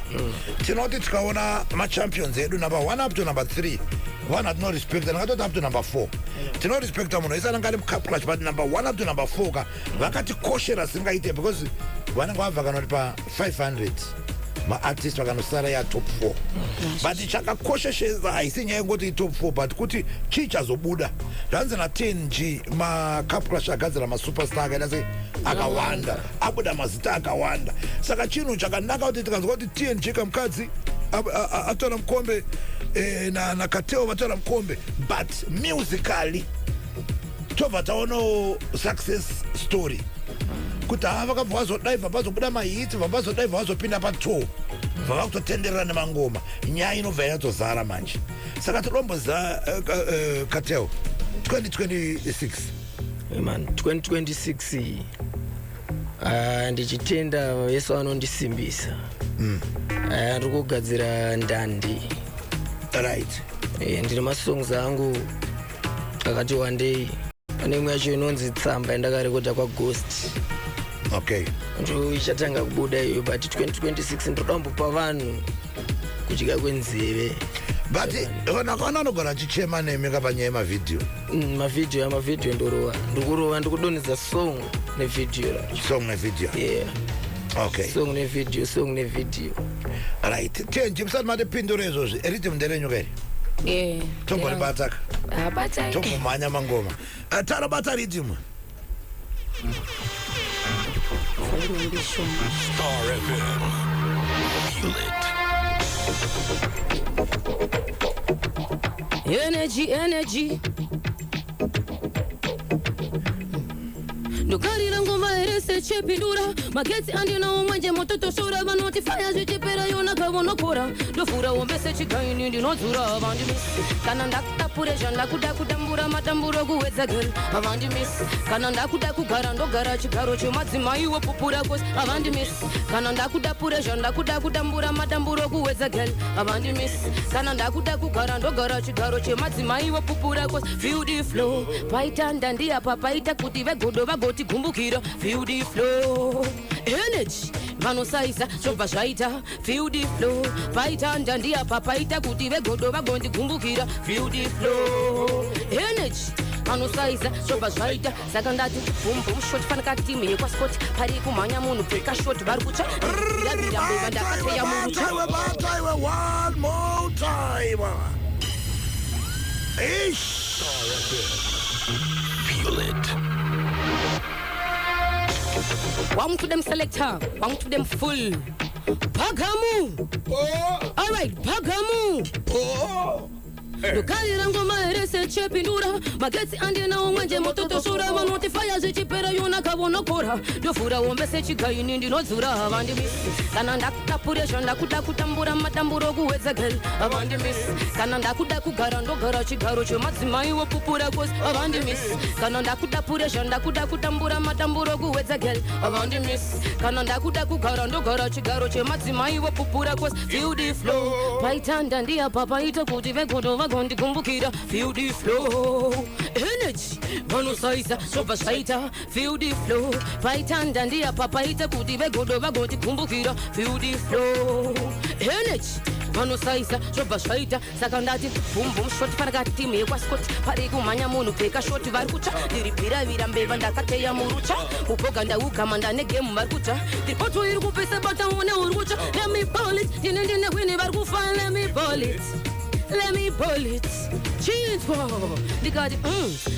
tinoti tikaona machampions edu number 1 up to number 3 vanhu hatinorespecta ndingatoti up to number 4 tinorespecta munhu wese anenge ari mucup clutch but number 1 up to number 4 ka vakatikoshera singaite because vanenge vabva kanoti pa500 maartist vakanosara yatop 4 but chakakosheshesa haisi nyaya yengoti top 4 but kuti chii chazobuda zvanzi na10G macup clutch agadzira masuperstar akaita sei akawanda abuda mazita akawanda saka chinhu chakanaka kuti tikanzwa kuti TNG kamukadzi atora mukombe nakateo vatora mukombe but musically tobva taonawo success story kuti vakabva vazodaiva vazobuda mahiti vazodaiva vazopinda pa2 vavakutotenderera nemangoma nyaya inobva yatozara manje saka tidomboza kateo 2026 man 2026 ndichitenda vese vanondisimbisa ndiri kugadzira ndandi right ndine masongs angu akati wandei pane imwe yacho inonzi tsamba yandakarekodha kwaghost okay ndo ichatanga kubuda iyo but 2026 ndoda kumbopa vanhu kudya kwenzeve but vakaona anogona achichema nemi kapanyaya yemavidhiyo mavidhiyo ndorova ndikurova ndikudonhedza song nevidhiyo yeah okay song nevidhiyo right tenji musati matipindura izvozvi riti munderenyu keri tomboribataka tombomhanya mangoma tarabata ritimo Star FM Energy. Nukarira ngoma erese chepindura mageti andina umwenje mototo shora vanoti fire zvichipera yona kavonokora ndofura wombese chigaini ndinodzura havandimisi kana ndakutapure zvandakuda kutambura matamburo kuwedza girl havandimisi kana ndakuda kugara ndogara chigaro chemadzimai wopupura kosi havandimisi kana ndakutapure zvandakuda kutambura matamburo kuwedza girl havandimisi kana ndakuda kugara ndogara chigaro chemadzimai wopupura kosi feel the flow paita ndandiapa paita kuti vegodo vagoti kumbukira feel the flow energy vanosaisa zvobva zvaita feel the flow paita ndandiapa paita kuti vegodo vagondi kumbukira feel the flow energy vanosaisa zvobva zvaita saka ndati boom shot fanaka timu yekwaskoti pari kumhanya munhu pfeka shot vari kutsva yavirambeva ndakateya murucha one more time. Ish. Feel it. One to them selector, one to them full. Pagamu. Oh. All right, Pagamu. Oh. Nukarira ngoma erese chepindura mageti andina umwenje mototo shora vanoti fire zvichipera yona kavonokora ndofura wombese chigaini ndinodzura havandimisi kana ndakutapure zvandakuda kutambura matamburo kuwedza girl havandimisi kana ndakuda kugara ndogara chigaro chemadzimai wopupura kosi havandimisi kana ndakutapure zvandakuda kutambura matamburo kuwedza girl havandimisi kana ndakuda kugara ndogara chigaro chemadzimai wopupura kosi feel the flow paita ndandiapa paita kuti vegodo vagondi kumbukira feel the flow energy vanosaisa zvobva zvaita feel the flow paita ndandiapa paita kuti vegodo vagoti kumbukira feel the flow energy vanosaisa zvobva zvaita saka ndati boom shot fanaka timu yekwaskoti pari kumhanya munhu pfeka shoti vari kutsva ndiri bhiravira mbeva ndakateya murucha upoga ndaugama ndane gemu vari kutsva ndiri poto iri kupesa bataone uri kutsva let me ball it ndine wini vari kufana let me ball it chinzwa ndikati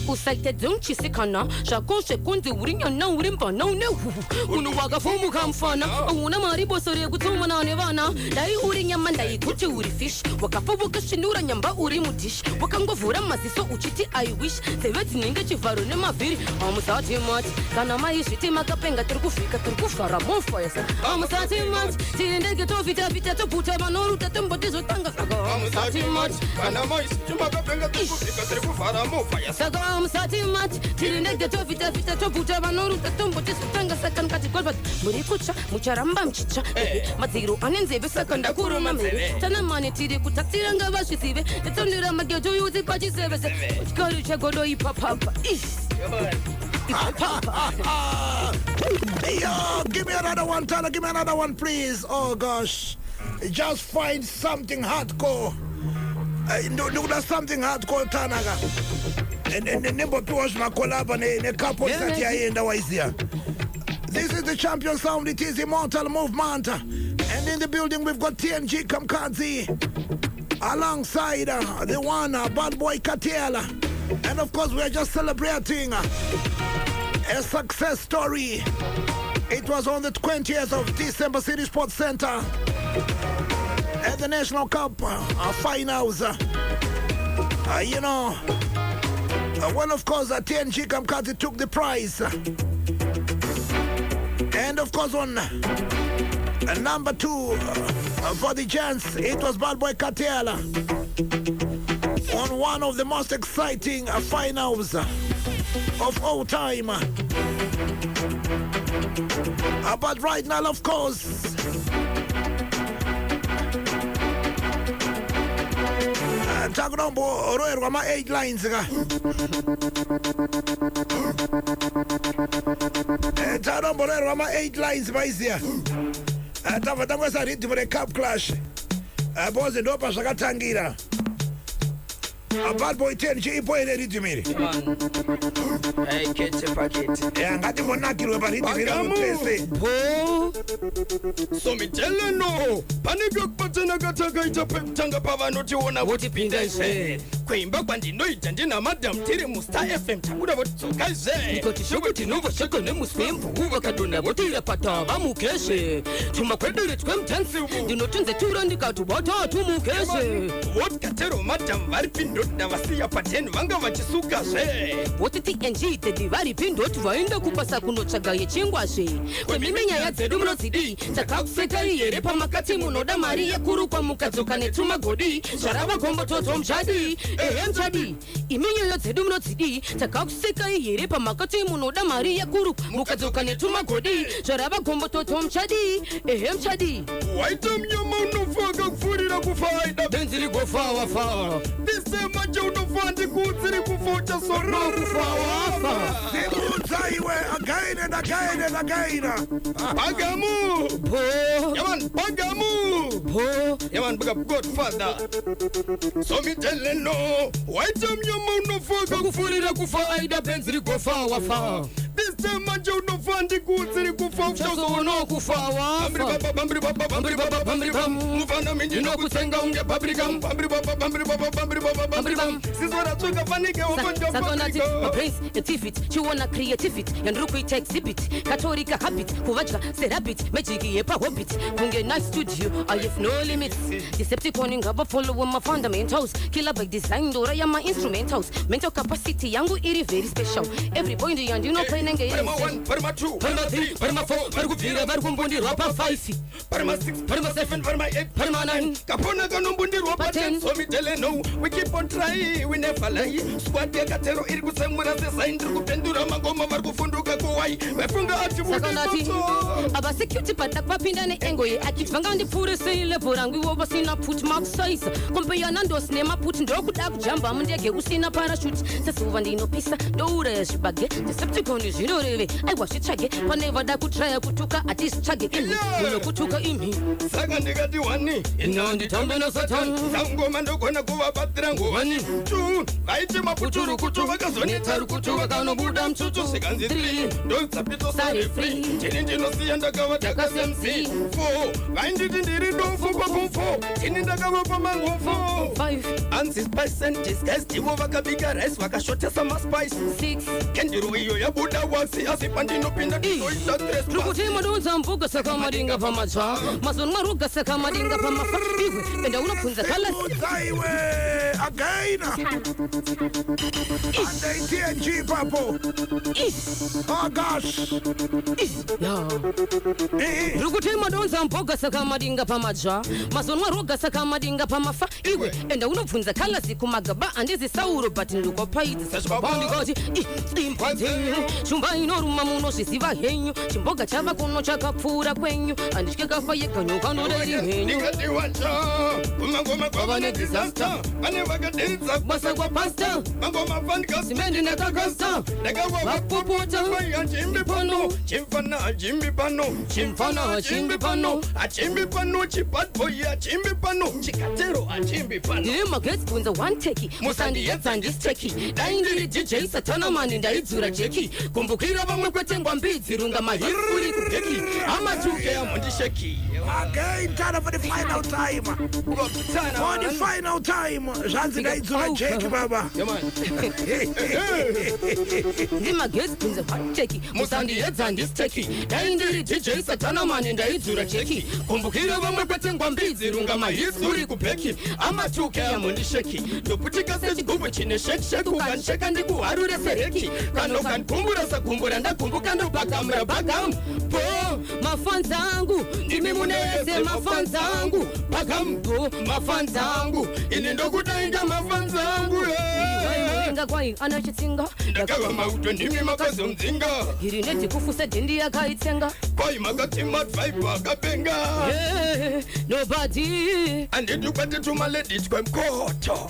usaite dzonchisikana zvakosve kunzi uri nyana uri mbana unehu unhu wakafomuka mufana una mari boso rekutsomana nevana dai uri nyama ndaikuti uri fish wakafovoka svinura nyamba uri mudish wakangovhura maziso uchiti I wish nzeve dzinenge chivharo nemavhiri hamusati mati kana maizviti makapenga tiri kuvhika tiri kuvhara mofayasa hamusati mati tiendege tovhitavhita tobvuta vanoruta tombotizotanga saka hamusati mati kana maizviti makapenga tiri kuvhika tiri kuvhara mofayasa saka hamusati mati tiendege tovhitavhita tobvuta vanoruta tombotizotanga saka ndikati golbat muri kutsva mucharamba muchitsva madziro ane nzeve saka ndakuruma mhere tana mane tiri kutaksiranga vazvizive nditsondera mageto yuzi pachisevese chikari chegodo ipapapa Yo, give me another one, Tana. Give me another one, please. Oh gosh, just find something hardcore. No, something hardcore, Tanaga. And never was my collab and a couple that here in the ways here. This is the champion sound. It is Immortal Movement, and in the building we've got TNG Kamkazi alongside the one Bad Boy Katiela, and of course we are just celebrating a success story. It was on the 20th of December, City Sports Center at the National Cup finals. Well, of course, TNG Kamkazi took the prize. And of course, on number 2 for the gents, it was Bad Boy Katiela on one of the most exciting finals of all time. But right now, of course, Tagrombo Roer ma 8 lines. Tagrombo Roer ma 8 lines baizia. Tava sa ritmo de Cup Clash. Boze dopa zvakatangira. Bad Boy 10 chipo ine ritmiri. Hey, kete pakete. Ngati monakirwe pa ritmiri mutese. So miteleno panike kupatana kataka itapetanga pavanotiona votipinda izve kwaimba kwandinoita ndina madam tiri mustar fm tabuda votidzokaizve ikoti shekuti novosheka nemuswemvu vakadonha votira patava mukeshe tumakwedere twemutansi ndinotunze tura ndikati vatatu mukeshe votkatero madam vari pindoti vasiya pa10 vanga vachisukazve voti tng vari pindoti vaenda kupasa kunotsvaga yechingwazve kwemime nyaya dzedu munodzidi takakusekai here pamakati munoda mari yekurukwa mukadzoka netumagodi zvarava gombotodzo muchadi ehe muchadi imi nyoyo dzedu munodzidi takakusekai here pamakati munoda mari yekurukwa mukadzoka netumagodi zvarava gombotodzo muchadi ehe muchadi waita mnyama unofa akakufurira kufaida benzi rigofawafa ndisemaje unofa ndikudziri kufa uchasorokufawafa Simudza iwe again and again and again. Bagamu! bo Yaman, Bagamu! bo Yaman, big up Godfather. So me telling no, why tell me your mouth no fuck up? kufurira kufaida benzi rigofawafa This time I don't know Fanti Kutsiri Kufa. chasonokufawafa Bambri Baba, Bambri Baba, Bambri Bam, Mufana Minjino Kusenga, Unga Pabricam, Bambri Baba, Bambri Baba, Bambri Baba, Bambri Bam. This is what I took a funny girl open your sakonati mabrains etifit chiona creativity yandirukuita exhibit katorika habit kuvadya serabit magic yepahobbit kunge nice studio I have no limits decepticon ngaba follow my fundamentals killer by design dora ya my instrumentals mental capacity yangu iri very special every point yandino penenge Parma 1, Parma 2, Parma 3 Parma 4 varikubvira varikumbundirwa pa5 Parma 6, Parma 7 Parma 8, Parma 9 Kapona kanombundirwa pa10. So me telling no, we keep on trying, we never lie. Squad yakatero iri kusemura design ndiri kupendura magoma vari kufunduka kuwai vefunga ati sakonati abasecurity patak vapinda neengo yeakit vanga ndipfurisei level rangu ivo vasina put mark size kompeyana ndosi nemaput ndokuda kujamba mundege usina parachute sesuva ndinopisa ndouraya zvibage decepticon zvinoreve aiwa zvitsvage pane vada kutraya kutuka hatizvitsvage imi munokutuka imi saka ndikati wani inanditambe nasatani sangoma ndogona kuvabatsira ngowani 2 vaiti maputurukutu vakazoneta rukutu vakanobuda mtutu sikanzi 3 ndodzapito sare free chini ndinosiya ndakavadaka semc 4 vainditi ndiri dofu pakumfo chini ndakavapa mangofo 5 anzi spice and disguise ndivo vakabika rice vakashotesa maspice 6 kendiro iyo yabuda wasi asi pandinopinda ndinoita tres rukuti madonza mvuga saka madinga pamatsva mazoni maruga saka madinga pamafa iwe enda unobvunza kalasi Simudza iwe again. And they TNG papo. Oh gosh. rukuti madonza mvuga saka madinga pamatsva mazoni maruga saka madinga pamafa iwe enda unobvunza kalasi kumagaba andizi sauro but ndirikopaidza zvabandikati imba dzenyu shumba inoruma munozviziva henyu chimboga chava kuno chakapfuura kwenyu handitye kafa yega nyoka noreri henyu ndingatiwacha kumangoma kwava nedisaster vane vakaderidza basa kwapasta mangoma fandika simendi netakasta ndakavavapopota achimbi pano chimfana achimbi pano chimfana achimbi pano achimbi pano chibadboy achimbi pano chikatero achimbi pano ndiri magetsi kunza one teki musandiyedza ndisiteki dai ndiri dj satanamani ndaidzura jeki kumbukira vamwe kwetengwa mbidzi runga mahiri uri kubheki amatuke amundisheki Again, time for the final time. For the final time. Zanzi ndaidzura jeki baba. ndiri magetsi kunza one teki musandiyedza ndisiteki dai ndiri dj satanamani ndaidzura jeki kumbukira vamwe kwetengwa mbidzi runga mahiri uri kubheki amatuke amundisheki ndoputika sechigubhu chine shekisheki ukanisheka ndikuharure sereki kana ukanikumbura sakumbura ndakumbuka ndobagamura bagamu bo mafanzi angu ndimi munese mafanzi angu bagambo mafanzi angu ini ndokudainga mafanzi angu nga kwai ana chitsinga ndakava mauto ndimi makazomdzinga iri nedhikufusa dhendi yakaitsenga kwai makati madvaibu akapenga nobody andidi kwatitumaleditwe mkoto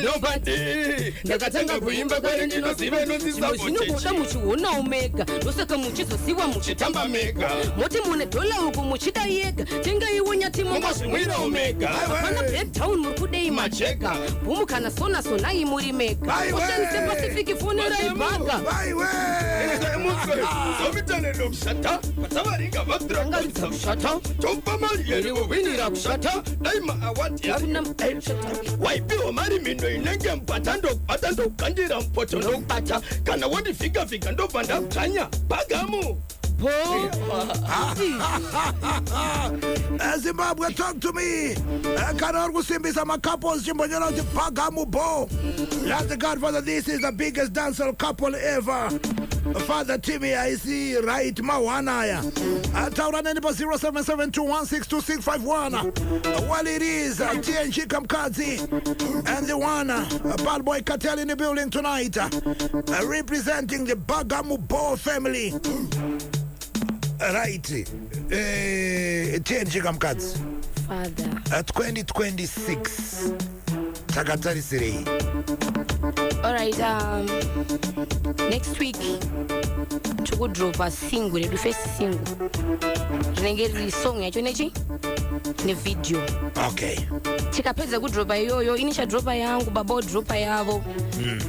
nobody ndakatenga kuimba kwari ndinoziva zvinobuda muchiona omega ndosaka muchizosiwa muchitamba mega moti mune dhola uku muchida yega tengaiwo mungazvimwira omega hapana breakdown muri kudei majega bhumu kana sona sonai muri mega Ocean Pacific ifunira ibhaga. Zomitane lokushata batavaringa Angalitsa kushata. Chopa mali Winira kushata. daima awati waipiwa mari mindo inenge mpatando kandira mpoto ndokupata kana wodi fika ndobva ndakutanya bagamu Zimbabwe, talk to me. Kana kusimbisa ma couples chimbonyera kuti Bagamu Bo. That's the Godfather. This is the biggest dancehall couple ever. Father Timmy, I see right Mawanaya. Taura neni pa 0772162651. Well, it is TNG Kamkazi and the one Bad Boy Cartel in the building tonight, representing the Bagamu Bo family. Right, TNG Kamkazi. Father. 2026. Takatari Siri. All right. Next week, to go drop a single. The first single. Renegade song. I chonechi. The video. Okay. Tikapedza kudropa iyoyo initial dropa yangu babo dropa yavo.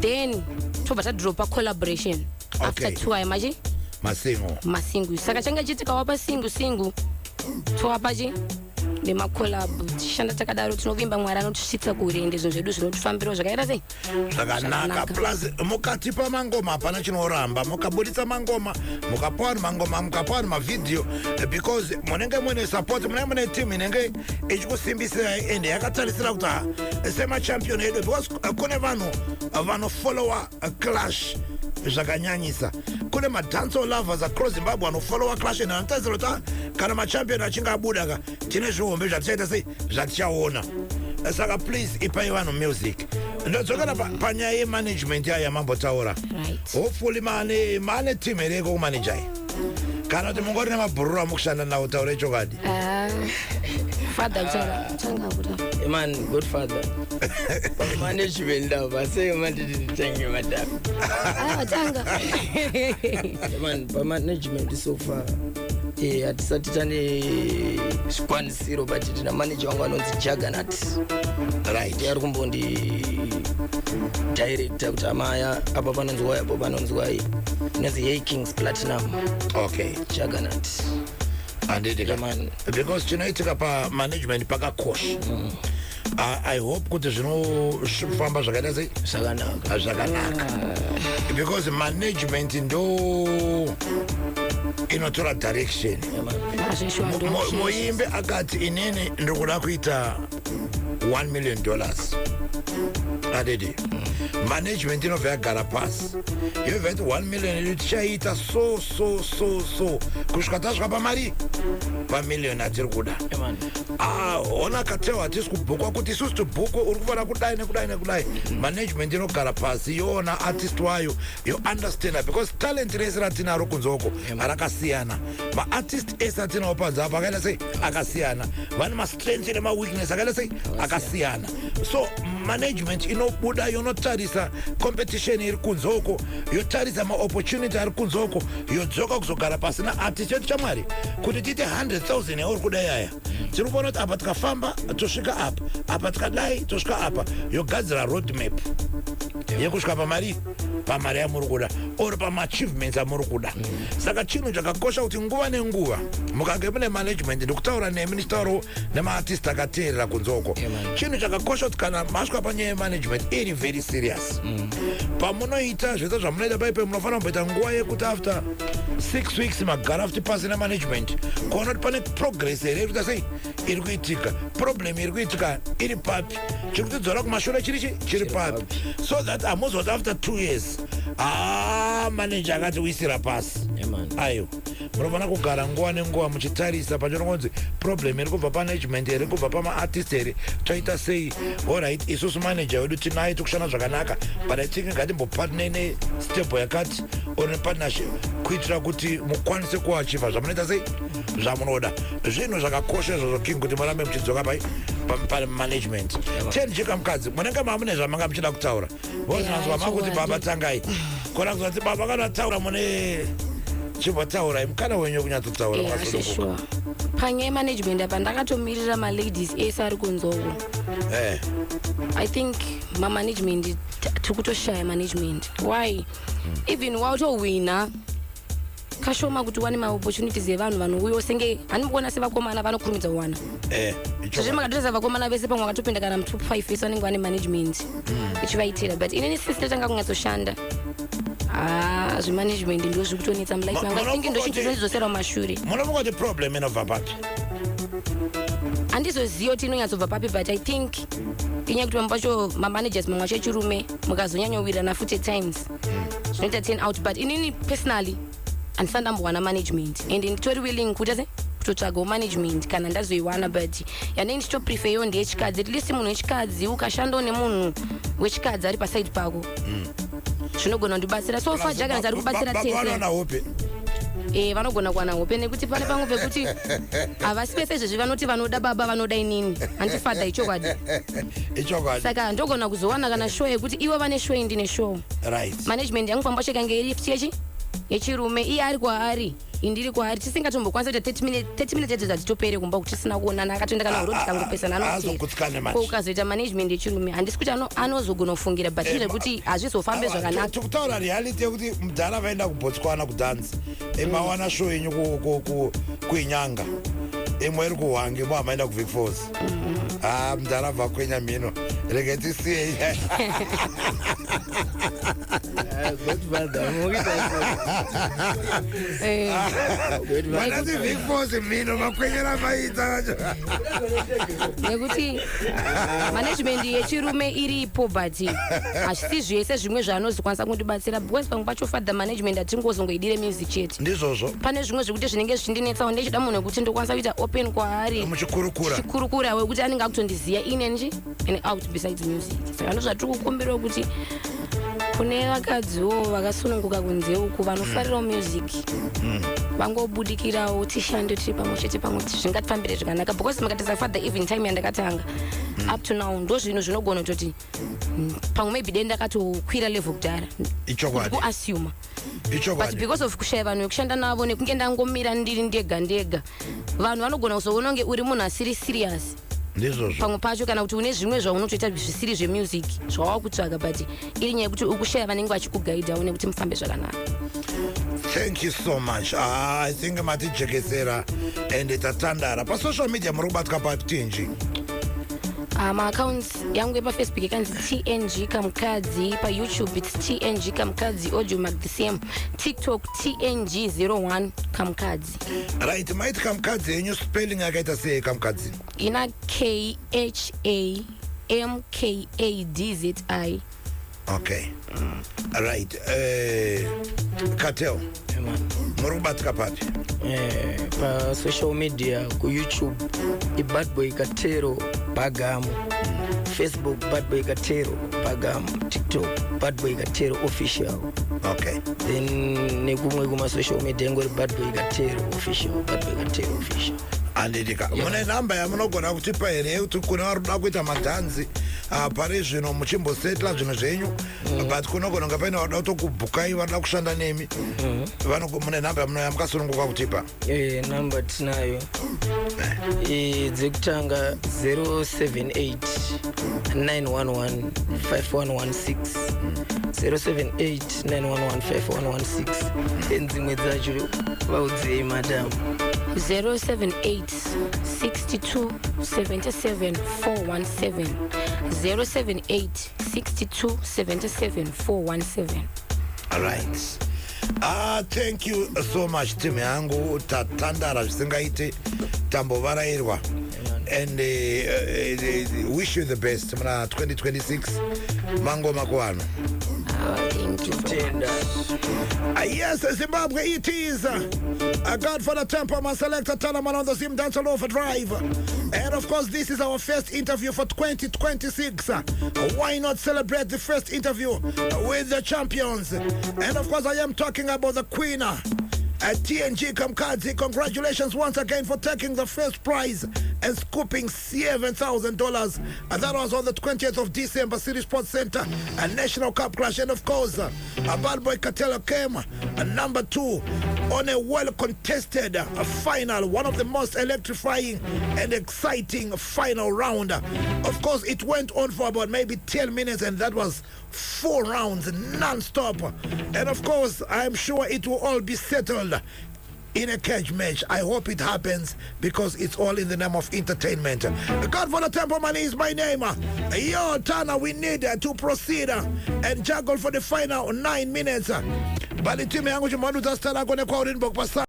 Then tobata drop a collaboration. Okay. After 2 imaji. Masingu. Saka changa chitika wapa singu. Tuwapaji. Ne makolab shanda takadaro tinovimba mwari anotisvitsa kure ndizvo zvedu zvinotofambira zvakaita sei zvakanaka plus mukati pamangoma hapana chinoramba mukabuditsa mangoma mukapa vanhu mangoma mukapa vanhu mavidhiyo because munenge mune support munenge mune team inenge ichikusimbisirai ende yakatarisira kuti semachampion edu because kune vanhu vanofollowa clash zvakanyanyisa kune madance lovers across Zimbabwe vanofollowa clash and anotarisira kuti kana machampion achinge abuda tine zvihombe zvatichaita sei zvatichaona saka please ipai vanhu music ndodzokana panyaya yemanagement yayo yamambotaura hopefully mane team hereko kumanejai kana kuti mungori nemabhururu amukushanda nawo taure chokwadi father tanga kuta man good father management lava say man did thank you madam tanga man management so far hatisati tane zvikwanisiro but tina manager wangu anonzi Juggernaut right ari kumbondi director kuti amaya apa panonzwai apo panonzwai inonzi Hey Kings Platinum. Okay, Juggernaut andidika man because chinoitika pa management pakakosha I hope kuti zvinofamba zvakaita sei zvakanaka because management ndo inotora direction. Moimbe akati inene ndikuda kuita $1 million adede management inobva yagara pasi yobva iti 1 million tichaita so kusvika tasvika pamari pamillion atiri kuda ona katewa hatisi kubhukwa kuti isusu tibhukwe uri kufanira kudai nekudai management inogara pasi yoona artist wayo yo understanda because talent rese ratinaro kunzoko rakasiyana maartist ese atinawo panze apa akaita sei akasiyana vane mastrength nemaweakness akaita sei akasiyana so management inobuda yonotarisa competition iri kunzoko yotarisa maopportunity ari kunzoko yodzoka kuzogara pasi naartist chetu chamwari kuti tiite 100,000 yauri kuda yaya tiri kuona kuti apa tikafamba tosvika apa tikadai tosvika apa yogadzira roadmap yekusvika pamari yamuri kuda or pamaachievements amuri kuda saka chinhu chakakosha kuti nguva nenguva mukange mune management ndikutaura nemi ndichitaurawo nemaartist akateerera kunzoko chinhu chakakosha kuti kana masvika panyaya yemanagement iri very serious pamunoita zvese zvamunoita paipe munofanira kumboita nguva yekuti after 6 weeks magara futi pasi nemanagement kuona kuti pane progress here iri kuita sei iri kuitika problem iri kuitika iri papi chiri kutidzora kumashure chiri papi so that hamuzoti after 2 years manager akati uisira pasi ayo munofanira kugara nguva nenguva muchitarisa pachinongonzi problem iri kubva panagement here kubva pamaartist here toita sei allright isusu manager wedu tinaye tikushanda zvakanaka but I think ngatimbopatnei nestep yakati or nepartnership kuitira kuti mukwanise kuachiva zvamunoita sei zvamunoda zvinhu zvakakosha izvozvo king kuti murambe muchidzoka pamanagement tenjika mukadzi munenge mamune zvamanga muchida kutaura vozinanzwa makuti baba tangai kona kuzati baba kana taura mune chimbotaura mukana wenyu kunyatsotaura panyaya yemanagement apa ndakatomirira maladies ese ari kunzoko I think mamanagement tikutoshaya management. Why? Even wautowina kashoma kuti wane maopportunities evanhu vanouyo senge hanimboona sevakomana vanokurumidza kuwana zvezvimakatoesa vakomana vese pamwe vakatopinda kana mutop 5 vese vanenge vane management ichivaitira but inini sisi ndatanga kunyatsoshanda zvemanagement ndo zviri kutonetsa mulife yangu. I think ndo chinhu chondidzosera mumashure. Munofunga kuti problem inobva papi? Handizoziva kuti inonyatsobva papi but I think inyaya kuti vamwe pacho mamanagers mamwe acho echirume mukazonyanyowirana futi at times zvinoita turn out but inini personally handisandambowana management and nditori willing kuti kutotsvagawo management kana ndazoiwana but yanei ndichitopreferyo ndeyechikadzi at least munhu wechikadzi ukashandawo nemunhu wechikadzi ari paside pako zvinogona kundibatsira so far Jagannath ari kubatsira tese vanogona kuwana hope nekuti pane pamwe pekuti havasi pese izvezvi vanoti vanoda baba vanoda inini handifadha ichokwadi saka ndogona kuzowana kana show yekuti ivo vane show ndine show management yangu pamba chekange iri chechi yechirume iye ari kwaari indiri kwaari tisingatombokwanisa kuti 30 minutes edzo dzatitopere kumba kuti tisina kuonana akatoenda kana urodi kangopesana anokutsika ukazoita management yechirume handisi kuti anozogona kufungira but zvekuti hazvizofambe zvakanaka. Tikutaura reality yekuti mudhara vaenda kuBotswana kudhansi mawana show yenyu kuinyanga imwe iri kuhwange mo amaenda kuVic Falls mudhara bva kwenya mhino rege tisiyei Vic Falls mhino makwenyera maita nekuti management yechirume iripo but hazvisi zvese zvimwe zvaanozokwanisa kundibatsira because pamwe pacho fadha management hatingozongoidire music chete ndizvozvo pane zvimwe zvekuti zvinenge zvichindinetsawo ndechida munhu wekuti ndokwanisa kuita open kwaari muchikurukura wekuti anenge akutondiziya in and out besides music saka ndozvatiri kukumbirawo kuti kune vakadziwo vakasununguka kunze uku vanofarirawo music vangobudikirawo tishande tiri pamwe chete pamwe zvingatifambire zvakanaka because makatisa fadha even time yandakatanga up to now ndo zvinhu zvinogona kutoti pamwe maybe dei ndakatokwira level kudhara kuassume but because of kushaya vanhu vekushanda navo nekunge ndangomira ndiri ndega vanhu vanogona kuzoona kunge uri munhu asiri serious pamwe pacho kana kuti une zvimwe zvaunotoita zvisiri zvemusic zvawaakutsvaga but iri nyaya yekuti ukushaya vanenge vachikugaidhawo nekuti mufambe zvakanaka. Thank you so much. I think matijekesera and tatandara pasocial media muri kubatwa patinji maaccounts yangu epafacebook ikanzi TNG Kamukadzi, paYouTube it's TNG Kamukadzi audio mark the same, TikTok TNG01 Kamukadzi. Right, maiti Kamukadzi yenyu spelling yakaita sei Kamukadzi? Ina KHAMKADZI. Okay. Right. Cartel. Muri kubatika papi? Pa social media ku YouTube Bad Boy Katero Pagamo, Facebook Bad Boy Katero Pagamo, TikTok Bad Boy Katero official. Okay. Then nekumwe kuma social media ngori Bad Boy Katero official, Bad Boy Katero official. Andidika mune namba yamunogona kutipa here kuti kune varuda kuita madhanzi pari zvino muchimbosetla zvinhu zvenyu but kunogona kunge paine varuda kutokubhukai varuda kushanda nemi mune namba yamukasununguka kutipa? Namba tinayo dzekutanga 078 911 5116 078 911 5116 enzimwe dzacho vaudzei madam 078 62 77 417 078 62 77 417. All right. Thank you so much team yangu tatandara zvisingaite tambovarairwa and wish you the best muna 2026 mango makuano. Thank you. Yes, Zimbabwe, it is a Godfather Temperman Selector Talaman on the Zim Dancehall Overdrive. And of course, this is our first interview for 2026. Why not celebrate the first interview with the champions? And of course, I am talking about the Queen at TNG Kamukadzi. Congratulations once again for taking the first prize and scooping $7,000. And that was on the 20th of December, City Sports Center, a National Cup Clash. And of course, a Bad Boy Katela came number 2. on a well-contested final, one of the most electrifying and exciting final round. Of course, it went on for about maybe 10 minutes, and that was 4 rounds non-stop. And of course, I'm sure it will all be settled in a cage match. I hope it happens because it's all in the name of entertainment. God for the Temple Man is my name. Yo, Tana, we need to proceed and juggle for the final 9 minutes. But the team yangu chumadu tastala kone kwa urinbok pasa.